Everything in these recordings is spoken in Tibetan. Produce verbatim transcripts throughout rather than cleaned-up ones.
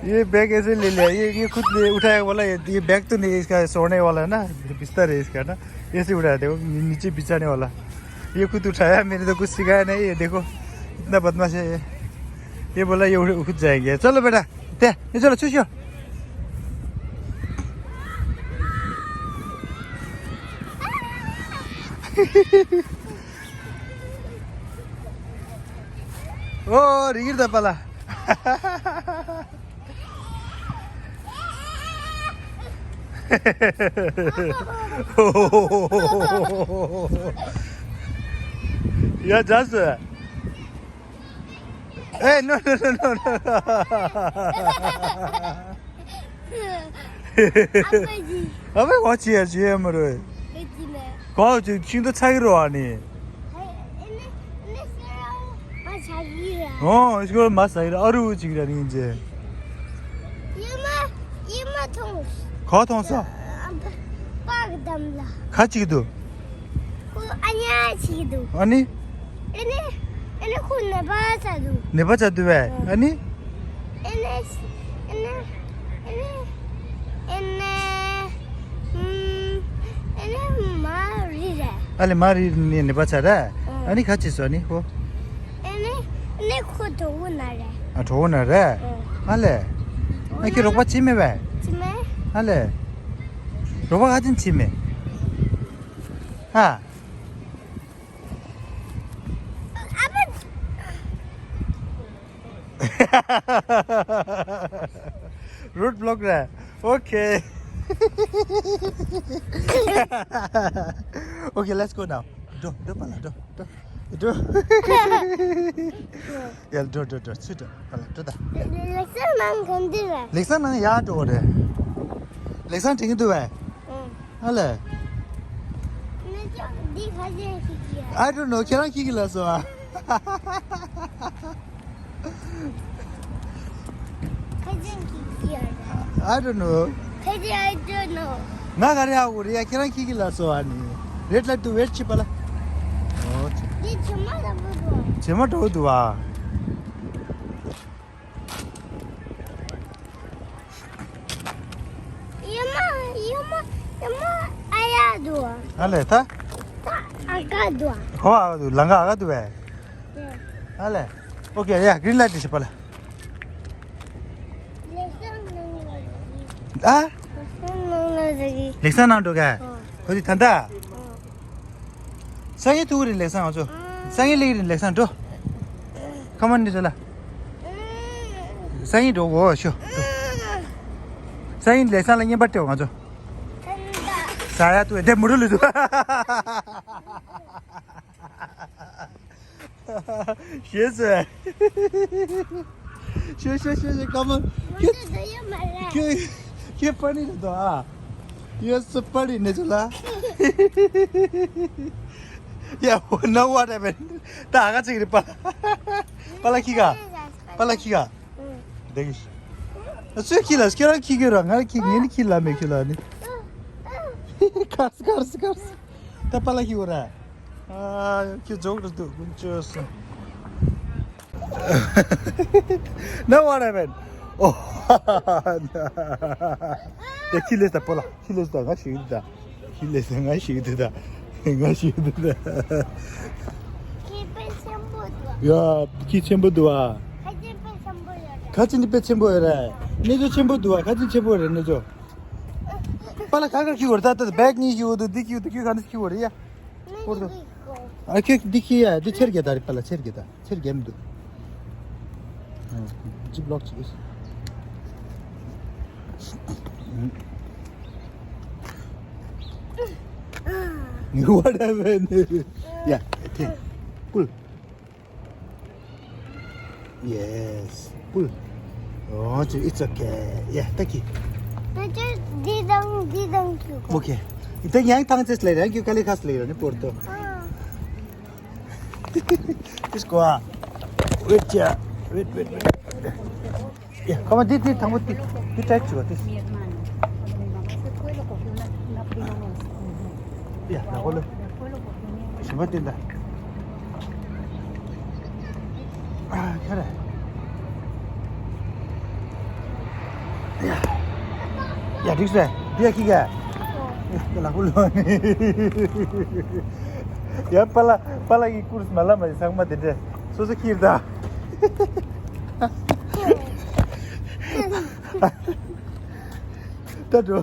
ये बैग ऐसे ले लिया, ये, ये खुद ले उठाया वाला, ये, ये बैग तो नहीं है इसका, सोने वाला है ना, बिस्तर है इसका ना, ऐसे उठाया, देखो, नीचे बिछाने वाला। ये खुद उठाया, मैंने तो कुछ सिखाया नहीं। ये देखो, इतना बदमाश है ये। ये बोला ये उठ, उठ जाएंगे। चलो बेटा, दे, ये चलो, छुशो। ओ, रिगिर द पाला। या, जा सु। ए, no, no, no, no, no. अबे, वाची है, जी, मरो। कितने? कौन ची, चिंता छाई रो आनी। ཨོ། ཨིས་ཀོ་མ་ཟ་ཡི་ར་ཨ་རུ་ཅིག་ར་ནི་ཇེ། ཡེ་མ་ཡེ་མ་ཐོང་། ག་ཐོང་ས། པག་དམ་ལ། ཁ་ཅིག་འདུག་ཁོ་ཨ་ཉ་ཅིག་འདུག་ཨ་ནི། ཨེ་ནི་ཨེ་ནི་ཁོ་ནེ་པ་ཚ་འདུག་ནེ་པ་ཚ་འདུག་བས། ཨ་ནི། ཨེ་ནི་ཨེ་ནི་ཨེ་ནི། ཨེ་ནི། ཨེ་ནི་མ་རི་རེད། ཨ་ལེ་མ་རི་ནི་ནི་པ་ཚ་ར། ཨ་ནི་ཁ་ཅི་སོ་ནི་ཧོ། ཨེ་ནི་ཨེ་ནི་ཁོ་གྲོགས་པོ་ན་རེད། ཨ་གྲོགས་པོ་ན་རེད། ཨ་ལེ། ཨ་ཁྱེད་རོགས་པ་བྱེད་མེད་པས། བྱེད་མེད། ཨ་ལེ། རོགས་པ་ག་ཅིན་བྱེད་མེད། ཨ། ཨ་ཕ། རུད་བློག་རེད། Okay. Okay, let's go now. འགྲོ། འགྲོ་པ་ལ་འགྲོ། འགྲོ། འགྲོ། ཡ། འགྲོ་འགྲོ་འགྲོ། ཚུར་འགྲོ། པ་ལ་འགྲོ་ད། ལེགས་བཟང་ནང་གང་འདི་རེད། ལེགས་བཟང་ནང་ཡར་འགྲོ་བ་རེད། ལེགས་བཟང་དྲན་གྱི་འདུག་བས། ཨ་ལས། ང་ཅག་འདི་ཁ་ཅན་ཞིག་གིས། I don't know. ཁྱེད་རང་ཁྱེད་ཀྱིས་ལ་སོ་ཨ། ཁ་ཅན་ཞིག་གིས། I don't know. ཁ་ཅན། I don't know. ང་ག་རེ་ཨ་གོ་རེ་ཡ། ཁྱེད་རང་ཁྱེད་ཀྱིས་ལ་སོ་ཨ་ནི། Red light to wait བྱེད་པ་ལ། འདི་བྱེ་མ་འདྲ་པོ་འདུག་བྱེ་མ་འདྲ་པོ་འདུག་བ། ཡ་མ་ཡ་མ་ཡ་མ་ཨ་ཡ་འདུག་ཨ་ལས་ད། ད་ཨ་ག་འདུག་ཧོ། ཨ་འདུག་ལང་ཀ་ཨ་ག་འདུག་བས། ཨ་ལས། Okay, yeah, green light བྱེད་པ་ལ། ལེགས་བཟང་ནང་ལ་ཟ་གི། ཨ། ལེགས་བཟང་ནང་ལ་ཟ་གི། ལེགས་བཟང་ནང་འགྲོ་ག་ཨོ། ཁོ་དེ་ད་ད། ཨོ། སང་ཉིན་ཐུག་རེད་ལེགས་བཟང་ང་ཚོ། སང་ཉིན་སླེབས་རེད་ལེགས་བཟང་འགྲོ། ཁ་མ་ནི་ཚོ་ལ། སང་ཉིན་འགྲོ་གོ་ཤོ། སང་ཉིན་ལེགས་བཟང་ལ་བརྙན་པར་སྤྲད་ང་ཚོ། ཟ་ཡ་ཏུ་དེ་མུ་རུ་ལུ་ཏུ། ཤེས་ཟེར། ཤེས་ཤེས་ཤེས་ཤེས། ཀ་མ། ཁྱོད་ཁྱོད་ཁྱོད་པ་ནི་རེད་དོ་ཨ། ཡོད་སུ་པ་རི་ནི་ཚོ་ལ། ཡ། ཧོ། ན་ཝ་རེ་མེན། ད་ཨ་ག་ཅིག་རེད་པ། པ་ལ་ཁྱི་ག་པ་ལ་ཁྱི་ག་དེ་གི་ཨ་ཚོད་ཁྱི་ལ་སྐྱོ་ར་ཁྱི་གི་ར། ང་ཁྱི་ངེ་ནི་ཁྱི་ལ་མེད་ཁྱི་ལ་ནི། ཁར་སི་ཁར་སི་ཁར་སི། ད་པ་ལ་ཁྱི་གོ་ར། ཨ་ཁྱི་ཇོག་ར་དུ་ཀུན་ཅོ་སོ། ན་ཝ་རེ་མེན། ཨོ། དེ་ཁྱི་ལས་ད་པོ་ལ། ཁྱི་ལས་ད་ང་ཞིག་ད། ཁྱི་ལས་ད་ང་ཞིག་ད། ང་ཞིག་ད། ཁྱི་དཔེ་ཆེན་པོ་འདུག་ཡ། ཁྱི་ཆེན་པོ་འདུག་ཨ། ཁ་ཆེན་དཔེ་ཆེན་པོ་ཡོད་རེད། ཁ་ཆེན་དཔེ་ཆེན་པོ་ཡོད་རེད། གནས་ཚུལ་ཆེན་པོ་འདུག་ཨ། ཁ་ཆེན་ཆེན་པོ་རེད་གནས་ཚུལ། པ་ལ་ཁ་ཁར་ཁྱི་གོ་རེད། ད་ད་བེག་གཉིས་ཁྱི་གོ་འདུག་འདི་ཁྱི་གོ་འདུག་ཁྱི་ག་འདི་ཁྱི་གོ་རེད་ཡ། ཨ་ཁྱོད་འདི་ཁྱི་ཡ། འདི་ཆེར་རྒྱ་ད་རེད། པ་ལ་ཆེར་རྒྱ་ད། ཚེར་རྒྱབ་འདུག་ཅི་བློག་ཅིག What happened? Yeah, okay. Cool. Yes. Cool. Oh, it's okay. Yeah, thank you. Teacher, didang, didang kyoko. Okay. Ita yang tang ches le, yang kyu kali khas le, ni porto. Ah. Just go on. Wait, yeah. Wait, wait, wait. Yeah, come on, this, this, this, this, this, tight to this. Yeah, now go look. Shimba tinda. ཨ་ཁྱོད་རེད། ཡ་ཡ་འགྲིག་སོང་། འདི་ཡ་ཁྱི་ག་ཡ་ལག་པ་ལོ། ཡ་པ་ལ་པ་ལ་གི་ཀུར་སི་མ་ལ་མ་ཚང་མ་དེ་འདྲ་སོ་སོ་ཁྱིར་ད། ད་འགྲོ།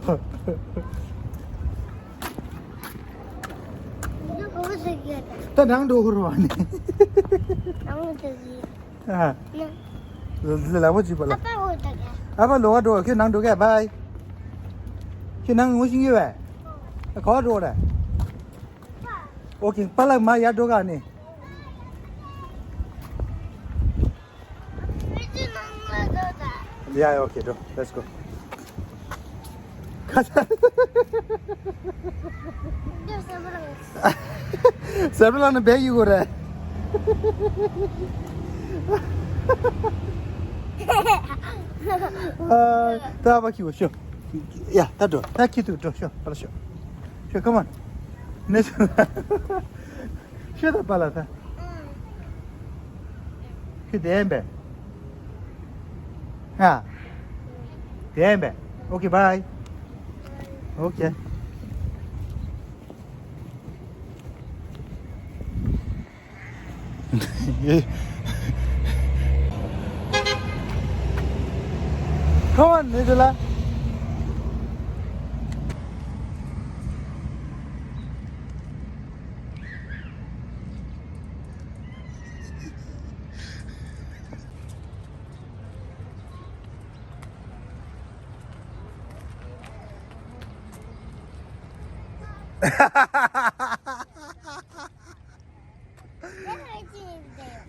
ད་ནང་འགྲོ་ཁོ་ར་བ་ནི། ཨ། ལ་ལ་བོ་ཅི་པ་ལ། ཨ་ཕ་ལོ་བ་འགྲོ་ཁྱོད་ནང་འགྲོ་གས་བྷའི། ཁྱོད་ནང་ངོ་ཤེས་ཀྱི་བས། ག་བ་འགྲོ་ར། ཨོ་ཁེ་པ་ལ་མ་ཡར་འགྲོ་ག་ནི། Yeah, okay, go. Let's go. Several on the bag you go there. Uh, that was you, sure. Yeah, that door. That kid to door, sure, sure. Sure, come on. Next. Shut up, Palata. Good day, babe. Ha. Day, babe. Okay, bye. Okay. Come on, Nidula.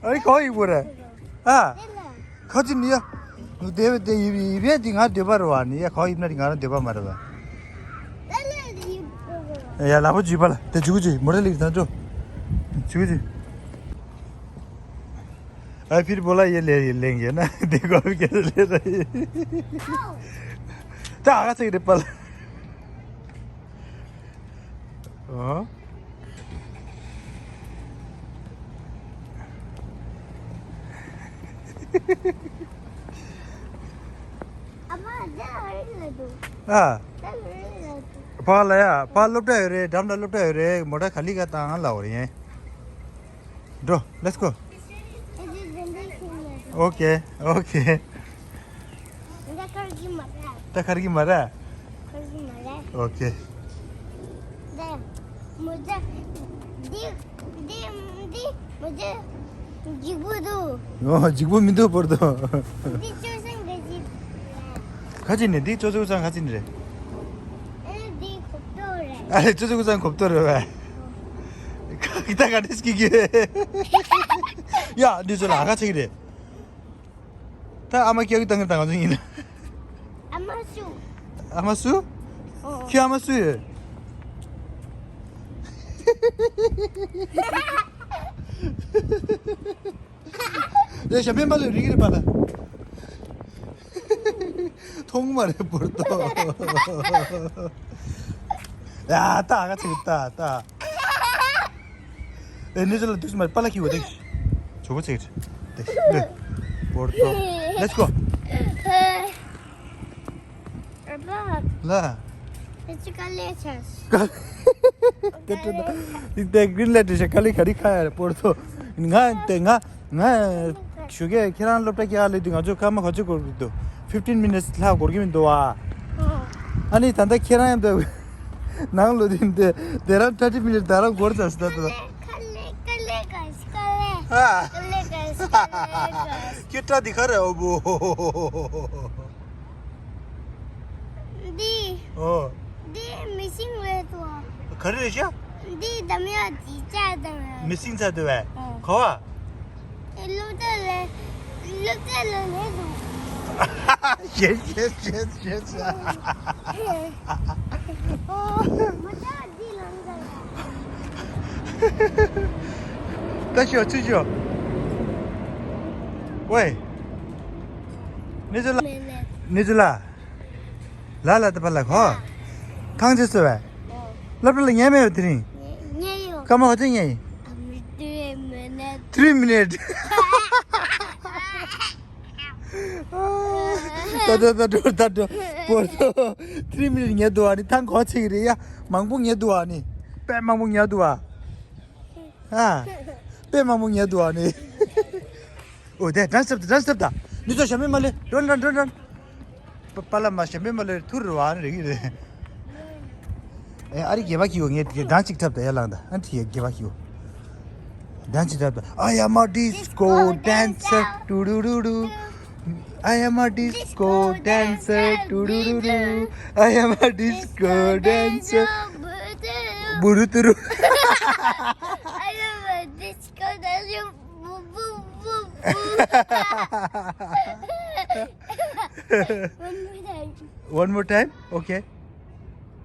ཨ་ནི་གང་ཡིན་པོ་རེད། ཨ། ཁ་ཅིག་ནི་ཡ། དེ་བས་དེ་ཡིབ་ཡིབ་ཡས་དེ་ང་འདོད་པ་རེད་བ་ནི་ཡ། གང་ཡིབ་ན་དེ་ང་རང་འདོད་པ་མ་རེད་བ། ཡ་ལག་པ་འཇུས་པ་ལ་དེ་འཇུག་འཇུག་མོ་ཊ་ལིག་དང་འགྲོ། འཇུག་འཇུག་ཨ་ཕིར་བོ་ལ་ཡེ་ལེ་ཡེ་ལེང་གེ་ན་དེ་གོ་བི་ཀེ་ལེ་ར་ཡེ། ད་ཨ་ཁ་ཚེག་རེ་པ་ལ། ཨོ། ཨ། ཕ་ལ་ཡ་ཕ་སློབ་གྲྭ་ཡོད་རེད། འགྲམ་ལ་སློབ་གྲྭ་ཡོད་རེད། མོ་ཊ་ག་ལི་ག་བཏང་ལ་འོ་རེད། འགྲོ། Let's go. Okay, okay. ད་ཁར་གི་མ་ར། ཁར་གི་མ་ར། Okay. འཇིགས་པོ་འདུག་ཨོ། འཇིགས་པོ་མི་འདུག་པོར་དོ། འདི་ཅོ་སང་ག་ཅི། ཁ་ཅི་ནས་འདི་ཅོ་ཅོ་སང་ཁ་ཅི་ནས་རེད། ཨེ་འདི་གོབ་ཏོ་རེད། ཨ་ཅོ་ཅོ་སང་གོབ་ཏོ་རེད་བས། ཁ་ད་ག་འདྲས་ཀྱི་གི། ཡ་འདི་ཚོ་ལ་ཁ་ཅིག་རེད། ད་ཨ་མ་སྐྱག་གི་བཏང་གི་བཏང་ག་ཚོད་ཡིན། ཨ་མ་སུ། ཨ་མ་སུ། ཨོ། ཁྱོད་ཨ་མ་སུ་ཡོད། རེད་ཞབས་པན་པ་ལས་རིག་རེད་པ་ལ། མཐོང་མ་རེད་བོར་ཏོ། ཡ་ད་ག་ཚིག་ད་ད། ཨེ་ནི་ཚོ་ལ་དུས་མ་པ་ལ་ཁྱི་བ་དེ། ཇོ་བོ་ཚིག་དེ་ལེ། བོར་ཏོ། Let's go. ལ། དེ་ཅི་ག་ལེ་ཆར། དེ་ཏྲོ་དེ་གིན་ལེ་དྲི་ཤ་ག་ལེ་ག་རི་ཁ་ཡ་རེ་བོར་ཏོ། ང་དེ་ང་ང་ཞུ་གེ་ཁྱེད་རང་སློབ་གྲྭ་སྐྱེལ་ལེ་དུས་ང་ཚོ་སྐར་མ་ག་ཚོད་འགོར་གི་འདུག fifteen minutes ལྷག་འགོར་གི་མི་འདུག་ཨ། ཨ་ནི་ད་ལྟ་ཁྱེད་རང་ཡང་འདུག་ནང་ལོ་དེ་འདི་དེ་རང་thirty minutes ད་རང་འགོར་ཚར་སོང་ད་ད། ཁ་ལེ་ཁ་ལེ་ག་ཤི་ཁ་ལེ། ཨ། ཁ་ལེ་ག་ཤི་ཁ་ལེ་ག་ཤི། ཁྱེད་ཏྲ་འདི་ག་རེ་འོ་བོ། འདི། ཨོ། འདི་མི་ཤིང་རེད་དོ། ག་རེ་རེད་ཤག་འདི་འདམ་ཡག་ཅི་ཅག་འདམ་ཡག་མི་ཤིང་ཚ་དུ་བས། ཨོ། ག་བ། སློབ་གྲྭ་ལ། སློབ་གྲྭ་ལ་ལས་དང་། ཤེས་ཤེས་ཤེས་ཤེས། མ་ཅག་འདི་ལང་ཟ་ཡ། ད་ཤོག་ཚུར་ཤོག་ཝེ། ནི་ཚུ་ལ། མེད་ནས། ནི་ཚུ་ལ། ལ་ལ་ད་པ་ལ་ཁོ། ཐང་ཅི་སུ་བས། སློབ་གྲྭ་ལ་ཉལ་མེད་པ་དེ་རིང་། ཉལ་ཡོད། སྐར་མ་ག་ཚོད་ཉལ་ཡིན། Three minutes. ད་ད་ད་འགྲོ་ད་འགྲོ། པོར་ཏོ། ཐི་རི་མི་ནིཊ་ཉལ་འདུག་ཨ་ནི། ཐང་གོ་ཚིག་རེད་ཡ། མང་པོ་ཉལ་འདུག་ཨ་ནི། དཔེ་མང་པོ་ཉལ་འདུག་ཨ། ཨ། དཔེ་མང་པོ་ཉལ་འདུག་ཨ་ནི། ཨོ་དེ་ཌན་སི་ཐབ་ད། ཌན་སི་ཐབ་ད། ནུ་ཚོ་ཞབས་མེད་མ་ལེ། རོན་རོན་རོན་རོན། པ་པ་ལ་མ་ཞབས་མེད་མ་ལེ་ཐུར་རོ་ཨ་ནི་རེ་གི་རེད། ཨེ་ཨ་རི་རྒྱལ་བ་ཁྱི་ཡོ་ངས་དེ་ཌན་སི་ཅིག་འཁྲབ་ད་ཡ་ལང་ད། ཨ་ནི་དེ་རྒྱལ་བ་ཁྱི་ཡོ། ཌན་སི་འཁྲབ་ད། I am a disco dancer. ཏུ་རུ་རུ་རུ། I am a disco dancer. ཏུ་རུ་རུ་རུ། I am a disco dancer. བུ་རུ་ཏུ་རུ། I am a disco dancer. One more time. One more time? Okay.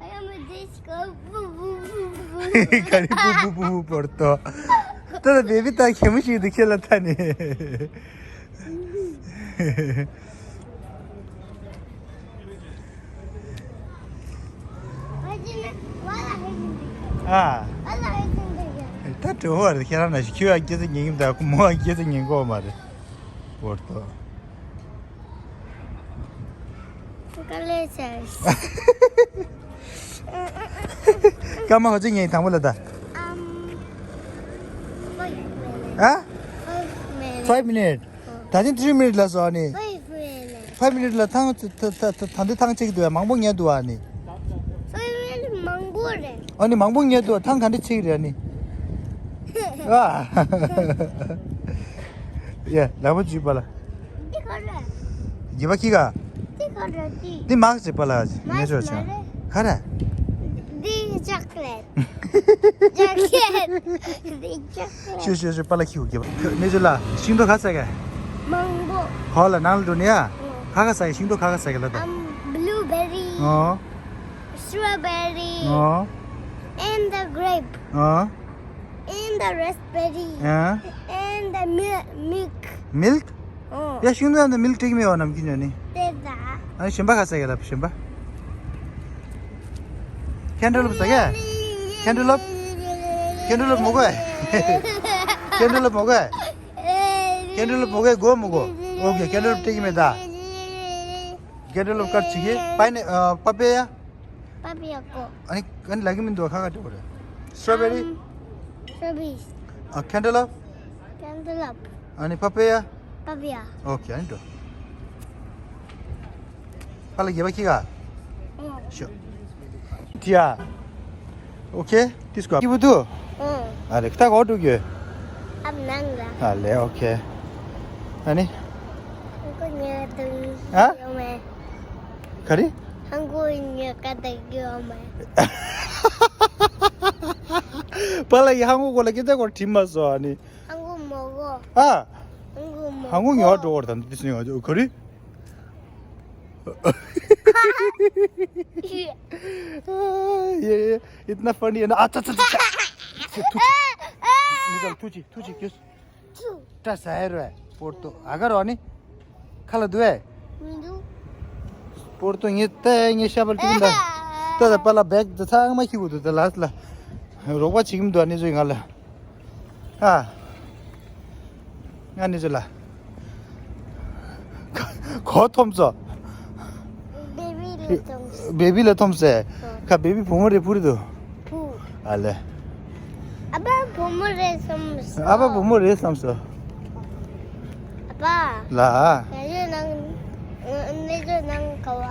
I am a disco. ག་རེ་བུ་བུ་བུ་བུ་པོར་ཏོ། ད་ལྟ་བེ་བི་ད་གད་མོ་ཞིག་འདུག་ཁྱེད་ལ་ད་ནི། ཨ། ད་གྲོད་ཁོག་རེད། ཁྱེད་རང་ན་ཞིག་ཁྱོད་ཨ་སྐྱེ་ས་ཉན་གི་མ་རེད། ཁོ་མོ་ཨ་སྐྱེ་ས་ཉན་གོ་མ་རེད། པོར་ཏོ། Congratulations. སྐར་མ་ག་ཚོད་ཉན་དང་པོ་ལ་ད། Um, five minutes. ཨ། Five minutes. Five minutes. ད་ཐེངས་three minutes ལ་སོ་ཨ་ནི། Five minutes. Five minutes ལ་ཐང་ད་ད་ད་ད་འདི་ཐང་གཅིག་འདུག་ཡ། མང་པོ་ཉལ་འདུག་ཨ་ནི། Five minutes མང་པོ་རེད། ཨ་ནི་མང་པོ་ཉལ་འདུག་ཐང་ག་འདྲ་གཅིག་རེད་ཨ་ནི། ཨ། ཡ་ལག་པ་འཇུས་པ་ལ། འདི་ག་རེད། འགྱིབ་པ་ཁྱི་ག་འདི་ག་རེད། འདི། འདི་མག་ཅིག་པ་ལ་ངས་ཆོག་ཆོག་མ་རེད། ག་རེད། འདི་ཅོག་ལེ་ཊི། ཅོག་ལེ་ཊི། འདི་ཅོག་ལེ་ཊི། ཤོད་ཤོད་ཤོད། པ་ལ་ཁྱི་གུ་འགྱིབ་པ། ནས་ཆོག་ལ། ཤིང་ཏོག་ག་ཟ་ག་མང་པོ། ཧོ་ལ་ནང་ལ་འགྲོ་ནི་ཡ། ཨོ། ག་ག་ཟ་ག་ཤིང་ཏོག་ག་ག་ཟ་ག་ལ་ད། Um, blueberry. ཨོ། Strawberry. ཨོ། And the grape. ཨོ། And the raspberry. ཨ། And the mil- milk. Milk? ཨོ། ཡ་ཤིང་ཏོག་ཡང་ད་མིལ་ཊི་སྤྲད་ཀྱི་མེད་པ་ནམ་རྒྱུན་ནས་ནི། དེ་ད། ཨ་ནི་གཞན་པ་ག་ཟ་ག་ལ་གཞན་པ། ཁེན་ཊ་ལོབ་ཟ་ག་ཁེན་ཊ་ལོབ། ཁེན་ཊ་ལོབ་མོ་གོ་ཁེན་ཊ་ལོབ་མོ་གོ་ཁེན་ཊ་ལོབ་མོ་གོ་གོ་མོ་གོ་ཨོ་ཀེ། ཁེན་ཊ་ལོབ་སྤྲད་ཀྱི་མེད་ད། ཁེན་ཊ་ལོབ་ཀཊ་བྱེད་ཀྱི། པའི་ནེ- ཨ། པ་པེ་ཡ། པ་པེ་ཡ་གོ་ཨ་ནི་ཨ་ནི་ལབ་ཀྱི་མི་འདུག་ཁ་ཁ་འདྲ་པོ་རེད། སི་ཊོ་བེ་རི། Um, strawberries. ཨ། ཁེན་ཊ་ལོབ། ཁེན་ཊ་ལོབ། ཨ་ནི་པ་པེ་ཡ། པ་པེ་ཡ། ཨོ་ཀེ། ཨ་ནི་འགྲོ། པ་ལ་འགྱིབ་པ་ཁྱི་ག་ཨོ། ཤོ། ཏི་ཡ། ཨོ་ཀེ། ཏིས་ཀོ་ཨ་ཀི་བུ་དུ། ཨོ། ཨ་ལེ་ཁ་ཁོ་འགྲོ་གི། ཨབ་ནང་ལ། ཨ་ལེ་ཨོ་ཀེ། ཨ་ནི། ཁོ་ཉལ་དུ། ཨ། ཡོང་མེད། ག་རེ། ཧང་གོ་ཉོ་ག་ད་གི་ཡོད་མ། པ་ལ་ཡི་ཧང་གོ་གོ་ལ་སྐད་ཆ་གོ་དྲིས་མ་སོང་ཨ་ནི། ཧང་གོ་མོ་གོ་ཨ། ཧང་གོ་མོ་ཧང་གོ་ཉོ་གོ་འགྲོ་བར་དང་དུས་ཉོ་ག་རེ། ཡེ་ཡེ། इतना फनी है ना। अच्छा अच्छा अच्छा। ཐུག་ཅིག་ཐུག་ཅིག་ཐུག་ཅིག་ཅུ། ཏྲ་ཟ་ཡ་རོ། པོར་ཏོ་ཨ་ག་རོ་ནི། ཁ་ལ་འདུག་ཨེ། མི་འདུག་པོར་ཏོ་ངས་ཏེ་ངས་ཤ་བལ་ཏིག་འདའ། ཏ་ད་པ་ལ་བེག་ད་ཚང་མ་ཁྱི་གུ་འདུག་ད་ལ་ལ། རོགས་པ་བྱེད་ཀྱི་མི་འདུག་ཨ་ནི་ཚོས་ང་ལ། ཨ། ང་ནི་ཚོ་ལ། གོ་ཐོམ་སོ། བེ་བི་ལ་ཐོམ་སོ། བེ་བི་ལ་ཐོམ་སོ། ཁ་བེ་བི་བུ་མོ་རེད་བུ་རེད་དོ། བུ། ཨ་ལེ། ཨ་ཕ་བུ་མོ་རེད་བསམ་སོང་། ཨ་ཕ་བུ་མོ་རེད་བསམ་སོང་། ཨ་ཕ། ལ། ང་ཚོའི་ནང་ང་ཚོའི་ནང་ག་བ།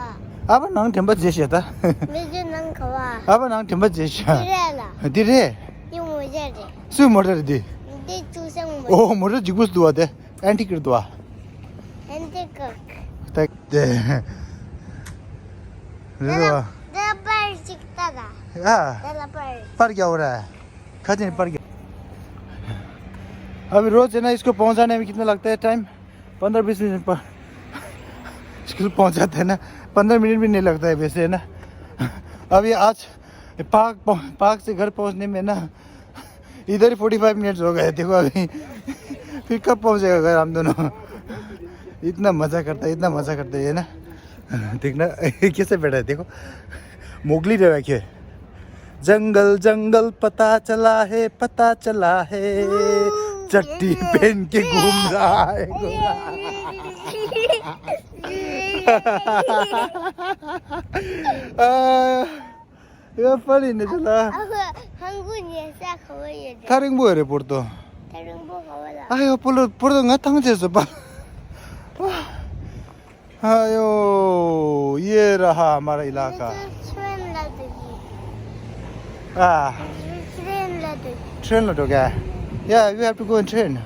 ཨ་ཕ་ནང་དྲན་པ་བརྗེད་ཤག་ད། ང་ཚོའི་ནང་ག་བ། ཨ་ཕ་ནང་དྲན་པ་བརྗེད་ཤག་འདི་རེད་ལ། འདི་རེད། འདི་མོ་ཊ་རེད། སུའི་མོ་ཊ་རེད་འདི། འདི་ཆུ་སྲང་མོ་ཊ། ཨོ་མོ་ཊ་འཇིགས་པོ་འདུག་བ་དེ། ཨན་ཊི་ཀིར་དུ་བ། ཨན་ཊི་ཀིར། ད་དེ། རེད་བ། ད་པར་ཅིག་ལྟ་ད། ཨ། ད་ལ་པར། པར་རྒྱག་འོ་ར། ཁ་ཅན་པར་རྒྱག अभी रोज है ना, इसको पहुंचाने में कितना लगता है टाइम? पंद्रह बीस मिनट पर। इसको पहुंचाते हैं ना, पंद्रह मिनट भी नहीं लगता है वैसे, है ना। अभी आज पार्क पहुं- पार्क से घर पहुंचने में ना इधर ही फोर्टी फाइव मिनट्स हो गए। देखो अभी फिर कब पहुंचेगा घर हम दोनों। इतना मजा करता है, इतना मजा करता है ये ना। देखना कैसे बैठा है, देखो मोगली रह रखे। जंगल जंगल पता चला है, पता चला है, चट्टी पहन के घूम रहा है। ཨ། ཡ་ཕ་ལི་ནི་ཅི་ལ། ཧང་གུ་ཉེ་ས་ཁ་བ་ཡོད་དེ། ཐག་རིང་པོ་རེད་པོར་ཏོ། ཐག་རིང་པོ་ཁ་བ་ལ། ཨ་ཡོ་པོ་ལོ་པོར་ཏོ་ང་ཐང་ཆད་སོ་པ། ཨ་ཡོ་ཡེ་ར་ཧ་མ་ར་ཨི་ལ་ཀ། ཁྲེན་ལ་འགྲོ་གི། ཨ། ཁྲེན་ལ་འགྲོ་གི། ཁྲེན་ལ་འགྲོ་གི། Yeah, we have to go in train.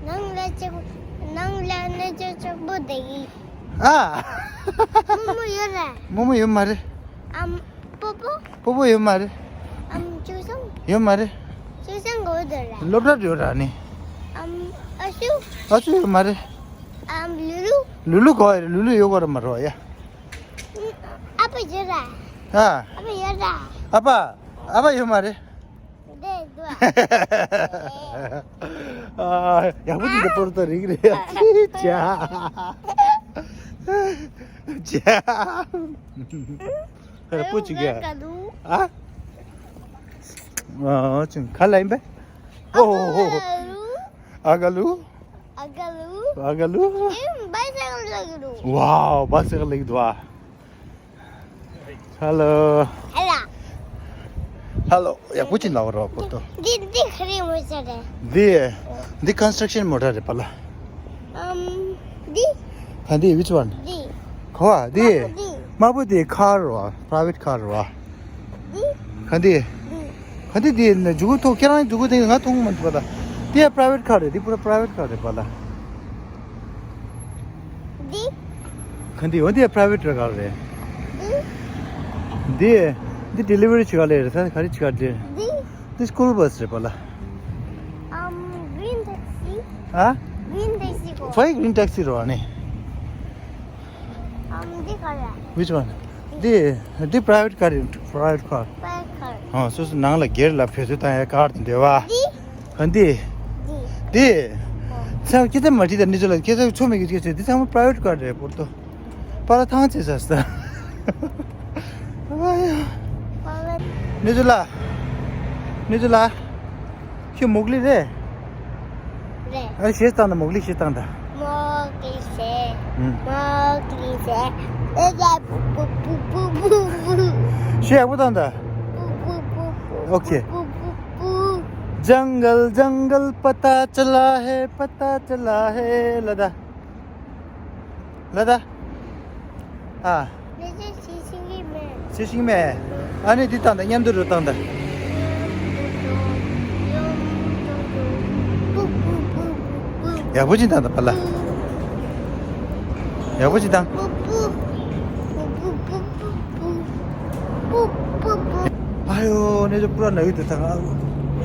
ནང་ལ་ཅིག་ནང་ལ་ནི་ཅིག་ཅིག་པོ་འདུག་གི། ཨ། རྨོ་མོ་ཡོད་ར། རྨོ་མོ་ཡོད་མ་རེད། ཨམ། པོ་པོ། པོ་པོ་ཡོད་མ་རེད། ཨམ། ཅུ་སང་། ཡོད་མ་རེད། ཅུ་སང་གོ་དོ་ར། སློབ་གྲྭ་ཡོད་ར་ནི། ཨམ། ཨ་ཤུ། ཨ་ཤུ་ཡོད་མ་རེད། ཨམ། ལུ་ལུ། ལུ་ལུ་གོ་ཡ་རེད། ལུ་ལུ་ཡོད་གོ་ར་མ་རོ་ཡ། ཨ་ཕ་ཡོད་ར། ཨ། ཨ་ཕ་ཡོད་ར། ཨ་ཕ། ཨ་ཕ་ཡོད་མ་རེད། འདི་འདུག་ཨ། ཡག་པོ་འདུག་པོར་ཏོ་རིག་རེད། ཅ། ཅ། ཧེ་པོ་ཅིག་ཡ། ཨ། ཨ་ཅིང་ཁ་ལ་ཡིན་པས། ཨོ་ཧོ་ཧོ། ཨ་ག་ལུ། ཨ་ག་ལུ། ཨ་ག་ལུ། ཨེ་བ་སེ་ལ་གི་རུ། Wow, བ་སེ་ལ་གི་དུ་ཨ། Hello. Hello. Hello. ཡག་པོ་ཅིག་ལབ་རོགས་པོ་ཏོ། འདི་འདི་ག་རེ་མོ་ཅག་རེད། འདི། འདི་construction motor རེད་པ་ལ། ཨམ། འདི། ད་འདི་which one? འདི། གོ་བ་འདི། དམར་པོ་འདི། དམར་པོ་འདི་car རེད་བ། Private car རེད་བ། འདི། ག་འདི། འདི། ག་འདི་འདི་ནི་མཇུག་གུ་ཐོག་ཁྱེད་རང་མཇུག་གུ་དེ་ང་མཐོང་མ་ཐུབ་པ་ལ། འདི་ཡ་private car རེད། འདི་པུ་ར་private car རེད་པ་ལ། འདི། ག་འདི་འོ་འདི་private car རེད། འདི། འདི། འདི་delivery བྱེད་ག་ལས་རེད་ས་ག་རེ་བྱེད་ག་ལས། འདི། འདི་school bus རེད་པ་ལ། ཨམ། green taxi། ཨ། green taxi གོ། ཕའི་green taxi རོ་ཨ་ནི། ཨམ། འདི་ག་རེ། Which one? འདི་འདི་private car རེད། Private car. Private car. ཨ། སོ་སོ་ནང་ལ་སྒེར་ལ་བེད་སྤྱོད་བཏང་ཡ་car དེ་འདྲ་བ། འདི། ག་འདི། འདི། འདི། ཨོ། ཚང་སྐད་ཆ་མ་དྲིས་དང་ནི་ཚོ་ལ་སྐད་ཆ་ཚོ་མེད་ཀྱི་སྐད་ཆ་འདི་ཚང་མ་private car རེད་པོར་ཏོ། པ་ལ་ཐང་ཆད་ས་ས། ཨ་ཡ། ནི་ཚོ་ལ། ནི་ཚོ་ལ། ཁྱོད་མོག་ལི་རེད། རེད། ཨ་ཞེས་བཏང་ད་མོག་ལི་ཞེས་བཏང་ད། མོག་ལི་ཞེས། ཨུམ། མོག་ལི་ཞེས། ཨེ་ཡ་པུ་པུ་པུ་པུ་པུ། ཞེས་ཡག་པོ་བཏང་ད། པུ་པུ་པུ་པུ། ཨོ་ཁེ། པུ་པུ་པུ། जंगल जंगल पता चला है पता चला है ལ་ད། ལ་ད། ཨ། ལས་བྱེད་བྱེད་ཤེས་ཀྱི་མེད། བྱེད་ཤེས་ཀྱི་མེད། ཨ་ནི་འདི་བཏང་ད་མཉམ་དུ་རུ་བཏང་ད། ཡག་པོ་ཅིག་བཏང་ད་པ་ལ། ཡག་པོ་ཅིག་བཏང་། ཨ་ཡོ་ནེ་ཇོ་པུ་ར་ན་ཡུ་དུ་ཐང་།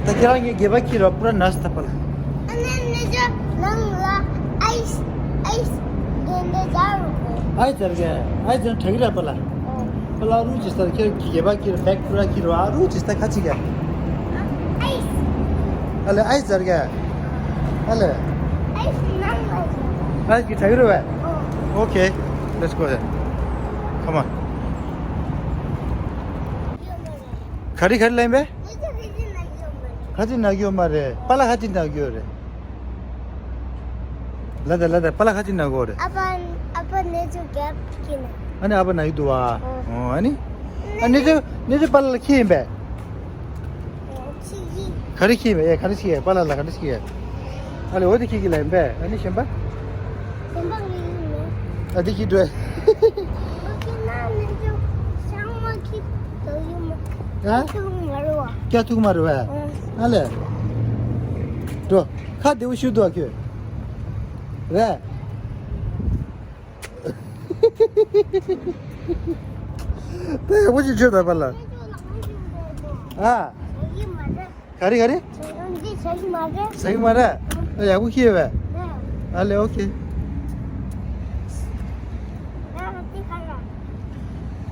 ད་ཁྱེད་རང་ངའི་སྒལ་པ་ཁྱེར་བ་པུ་ར་ན་སི་ད་པ་ལ། ཨ་ནེ་ནེ་ཇོ་ནང་ལ་ཨའི་སི་ཨའི་སི་དེ་འདྲ་ཟ་རུ་གོ། ཨའི་ཟེར་གི་ཨའི་ཟེར་དྲག་གི་ར་པ་ལ། ཨོ། པ་ལ་རུ་ཅི་ས་ཁྱེད་ཀྱི་སྒལ་པ་ཁྱེར་བེག་པུ་ར་ཁྱེར་བ་རུ་ཅི་ས་ཁ་ཅིག་ག། ཨའི་སི། ཨ་ལེ་ཨའི་ཟེར་གི། ཨ་ལེ། ཨའི་སི་ནང་ལ་ཟ། ཨའི་སི་གི་དྲག་གི་ར་བས། ཨོ། Okay, let's go then. Come on. ག་རེ་ག་རེ་ལེན་པས། ཁ་ཅིག་ན་གི་ཡོད་མ་རེད། པ་ལ་ཁ་ཅིག་ན་གི་ཡོད་རེད། ལ་ད་ལ་ད་པ་ལ་ཁ་ཅིག་ན་གི་ཡོད་རེད། ཨ་པ་ཨ་པ་ནེ་ཇོ་རྒྱབ་ཀྱི་ན། ཨ་ནི་ཨ་པ་ན་གི་འདུག་བ། ཨོ། ཨོ་ཨ་ནི། ཨ་ནེ་ཇོ་ནེ་ཇོ་པ་ལ་ལ་ཁྱི་ཡིན་པས། ཨོ་ཁྱི་ཡིན། ག་རེ་ཁྱི་ཡིན་པས། ཨེ་ག་རེ་ཁྱི་ཡིན་པ་ལ་ལ་ག་རེ་ཁྱི་ཡིན། ཨ་ལེ་འོ་དེ་ཁྱི་ཁྱི་ལ་ཡིན་པས། ཨ་ནི་གཞན་པ། གཞན་པ་ངའི་ཡིན་མེད། ཨ་དེ་ཁྱི་འགྲོ། ཨོ་ཁྱི་ན་ནེ་ཇོ་ཤང་མ་ཁྱི་དོ་ཡིན་མ། ཨ། ཁྱི་ཐུག་མ་རེད་བ། སྐྱ་ཐུག་མ་རེད་བས། ཨ་ལེ། འགྲོ། ཁ་བདེ་བོ་ཞུ་འདུག་ཨ་ཁྱོད། རེད། ད་ཡག་པོ་ཞིག་བྱོས་ད་པ་ལ། ཨ། ག་རེ་ག་རེ། འདི་བྱ་གི་མ་རེད། བྱ་གི་མ་རེད། ཨ་ཡག་པོ་ཤེས་པས། ཨ་ལེ་ཨོ་ཁེ།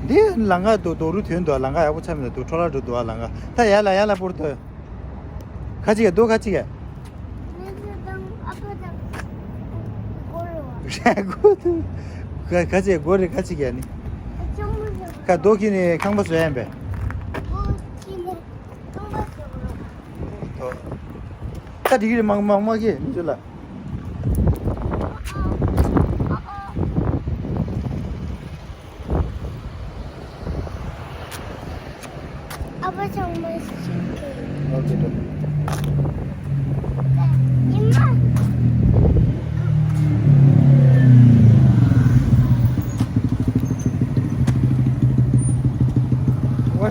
འདི་ལམ་ཁ་དུ་རྡོ་རུ་ཐོན་འདུག་ལམ་ཁ་ཡག་པོ་ཆགས་མི་འདུག་འཕྲོ་བརླག་འགྲོ་འདུག་ལམ་ཁ་ད་ཡར་ལ་ཡར་ལ་སྤོར་ཏོ། ཁ་ཅིག་ག་རྡོ་ཁ་ཅིག་ག་ཁ་ཅིག་སྒོ་རེ་ཁ་ཅིག་ག་ནི། ཁ་རྡོ་ཁྱེར་ནས་ཁང་པ་བཟོ་ཡ་ཡིན་པས། ད་འགྲིག་གི་རེད། མང་མང་མང་གི་མི་ཚོ་ལ། What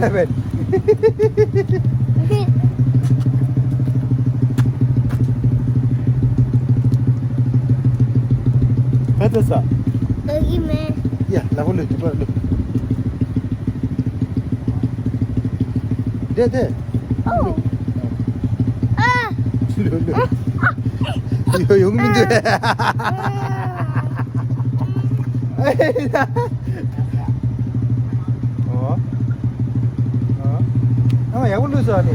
happened? Kata sa? Lagi me. Ya, lagu lu, cuba lu. Deh, deh. Oh. Ah. Lu, lu. Yo, yung mintu. Oh. Oh. Oh, ya, lu sa ni.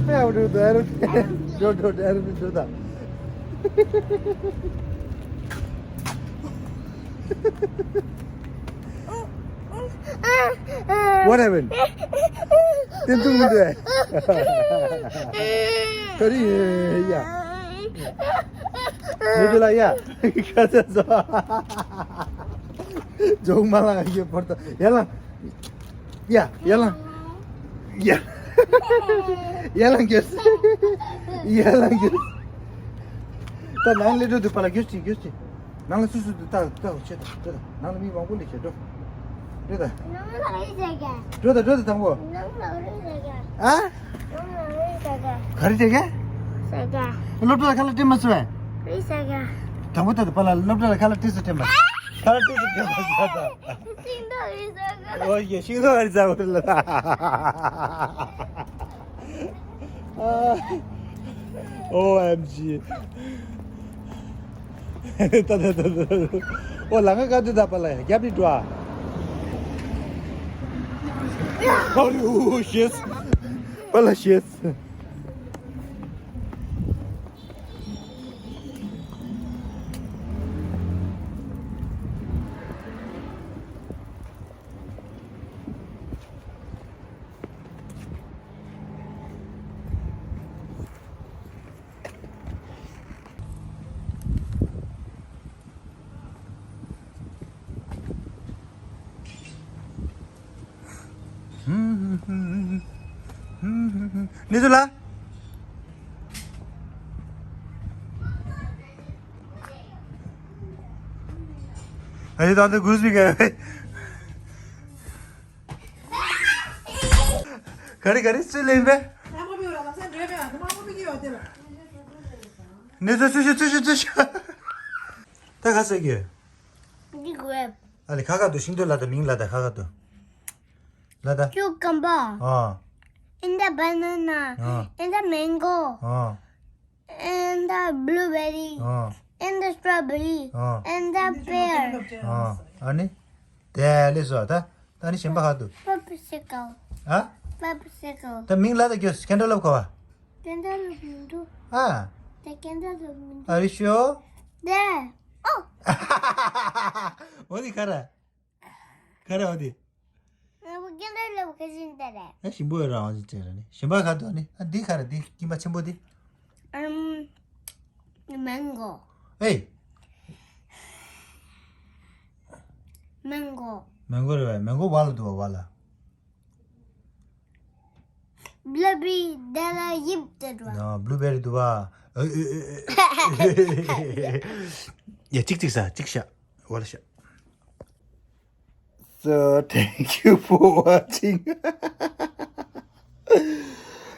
Aeroplane. Aeroplane. Don't, don't, aeroplane, don't. What happened? ཏན་ཏུ་མི་འདུག་ཨེ། ཀ་རི་ཡ། མི་འདུག་ལ་ཡ། ཁ་ཚ་ཚ། ཇོག་མ་ལང་ཡོད་པར་ཏོ། ཡ་ལང་། ཡ། ཡ་ལང་། ཡ། ཡ་ལང་རྒྱུ། ཡ་ལང་རྒྱུ། ད་ནང་ལས་འགྲོ་འདུག་པ་ལ་རྒྱུ་ཅི་རྒྱུ་ཅི། ནང་ལ་སུ་སུ་འདུག་ལྟ་ལྟ་ཆེ་ད་ལྟ་ད་ནང་ལ་མི་མང་པོ་ལས་ཆེ་འགྲོ། འགྲོ་ད། ནང་ལ་རེད་ཟེར་ག་འགྲོ་ད་འགྲོ་ད་དང་པོ། ནང་ལ་རེད་ཟེར་ག་ཨ། ནང་ལ་རེད་ཟེར་ག་ག་རེ་ཟེར་ག་ཟེར་ག་སློབ་གྲྭ་ལ་ཁ་ལག་སྤྲད་མ་སོང་བས། རེད་ཟེར་ག་དང་པོ་ད་ད་པ་ལ་སློབ་གྲྭ་ལ་ཁ་ལག་སྤྲད་སོང་སྤྲད་མ། ཁ་ལག་སྤྲད་སོང་སྤྲད་མ་ཟེར་ད། ཤིང་ཏོག་རེད་ཟེར་ག་ཨོ་ཡེ་ཤིང་ཏོག་རེད་ཟེར་ག་ལ། ཨོ་ཨེམ་ཇི། ད་ད་ད་ད། ཨོ་ལ་ང་ག་དུས་ད་པ་ལ་ཡ་རྒྱབ་ནི་འགྲོ་ཨ། ཨོ་ཤེས། པ་ལ་ཤེས། ནི་ཚུ་ལ། ཨ་ནི་ད་ལྟ་གུས་པའི་ག་རེ་ག་རེ་སུས་ལེན་པས། ནི་ཚུ་ཚུ་ཤི་ཚུ་ཤི་ཚུ་ཤི། ད་ག་ཟེར་གི། འདི་གོ་ཨ་ལེ་ཁ་ཁ་ཏུ་ཤིང་ཏུ་ལ་ད་མིང་ལ་ད་ཁ་ཁ་ཏུ། ལ་ད། Cucumber. ཨ། And the banana. ཨ། And the mango. ཨ། And the blueberry. ཨ། And the strawberry. ཨ། And the pear. ཨ། ཨ་ནི། དེ་ལས་སོ་ད། ད་ནི་གཞན་པ་ཧ་ཏུ། Popsicle. ཨ། Popsicle. ད་མིང་ལ་ད་ཁྱོད་ཁེན་ཊ་ལབ་ཁ་བ། ཁེན་ཊ་ལབ་མི་འདུག་ཨ། ད་ཁེན་ཊ་ལབ་མི་འདུག Are you sure? དེ། ཨོ། འོ་དི་ཁ་ར། ཁ་ར་འོ་དི། ང་བུ་ཁེན་ཊ་ལབ་ཁ་ཤིན་ད་རེད། ཨ་ཞིམ་པོ་ཡོད་ར་འོ་དི་ཅེ་ར་ནི། གཞན་པ་ཁ་ཏུ་ནི། ཨ་འདི་ཁ་ར་འདི་སྐྱིན་པ་ཆེན་པོ་འདི། ཨམ། Mango. ཨེ། Mango. མེང་གོ་རེད་བས། མེང་གོ་བ་ལ་འདུག་བ་བ་ལ། Blueberry དེ་ལ་དབྱིབས་དེ་འདྲ། ཨ། blueberry འདུག་བ། ཨེ་ཨེ་ཨེ་ཨེ། ཡ་གཅིག་གཅིག་ཟ་གཅིག་ཤ་བ་ལ་ཤ། So thank you for watching.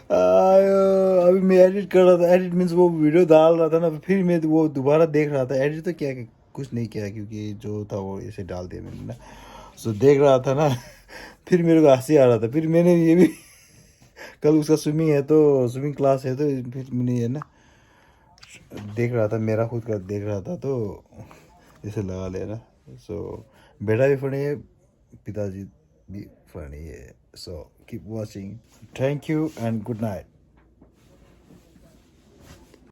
आयो, अभी मैं एडिट कर रहा था। Edit means वो वीडियो डाल रहा था ना, फिर मैं वो दोबारा देख रहा था। एडिट तो क्या, कुछ नहीं किया, क्योंकि जो था वो ऐसे डाल दिया मैंने ना। सो देख रहा था ना, फिर मेरे को हंसी आ रहा था। फिर मैंने ये भी कल उसका स्विमिंग है, तो स्विमिंग क्लास है, तो फिर मैंने ये ना देख रहा था, मेरा खुद का देख रहा था, तो इसे लगा लेना। सो बेटा भी फनी है, पिताजी भी फनी है। So keep watching. Thank you and good night.